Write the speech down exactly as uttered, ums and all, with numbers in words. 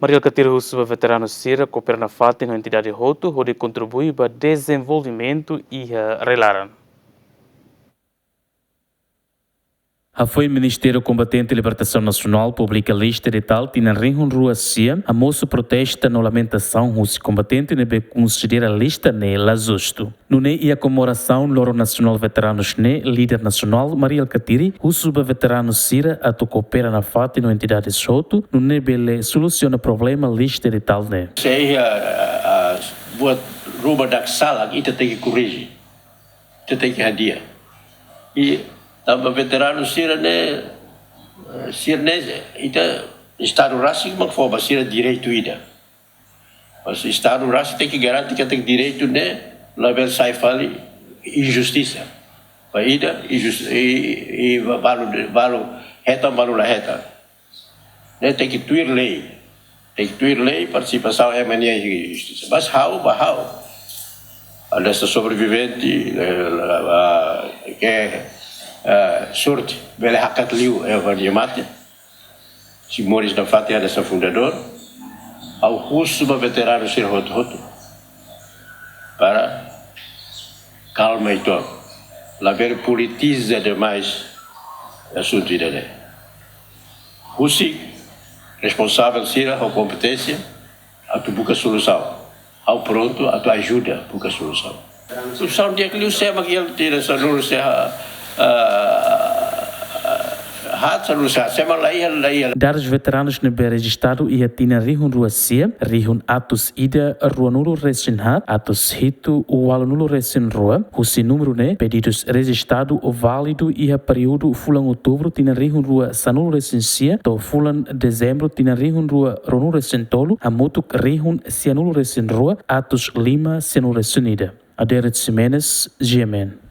Mari Alkatiri husu ba veteranu sira koopera nafatin ho entidade hotu hodi kontribui ba dezenvolvimentu iha rai-laran. Hafoin Ministériu Kombatente Libertasaun Nasionál publika lista editál tinan rihun rua sia, hamosu protesta no lamentasaun husi kombatente ne'ebé konsidera lista ne'e la justu. Nune'e iha komemorasaun Loron Nasionál Veteranus ne'e, líder nasionál Mari Alkatiri husu ba veteranu sira atu koopera nafatin ho entidades hotu, nune'e bele solusiona problema lista editál ne'e. Se iha, ah, ah, buat ruma ida salak, ita tenke korrije, ita tenke hadi'a. I tanba veteranu sira ne'e, eh, sira ne'e, ita Estadu rasik mak fó ba sira direitu ida. Mas Estadu rasik tenke garante katak direitu ne'e labele sai fali injustisa. Ba ida, injus-, i, i balu, balu hetan, balu la hetan. Ne'e tenke tuir lei. Tenke tuir lei, partisipasaun M N I justisa. Mas ha'u, ba ha'u, hanesan sobrevivente, eh, la, la, ke, eh, sorte, bele hakat liu, eh, ba nia mate. Sei moris nafatin hanesan fundadór. Ha'u husu ba veteranu sira hotu-hotu para kalma uitoan. Labele politiza demais asuntu ida-ne'e. Husik responsavel sira ho kompeténsia atu buka solusaun. Ha'u prontu atu ajuda buka solusaun. Solusaun di'ak liu sé mak iha tinan sanulu resin, ah, haat, sanulu resin haat, sé mak la iha, la iha. Dadus veteranus ne'ebé rejistadu iha tinan rihun rua sia, rihun atus ida ruanulu resin haat, atus hitu ualunulu resin rua, husi númeru ne'e, pedidus rejistadu válidu iha períodu fulan Outubru tinan rihun rua sanulu resin sia, to'o fulan Dezembru tinan rihun rua ruanulu resin tolu, hamutuk rihun sianulu resin rua, atus lima sianulu resin ida. Aderet Ximenes, G M N.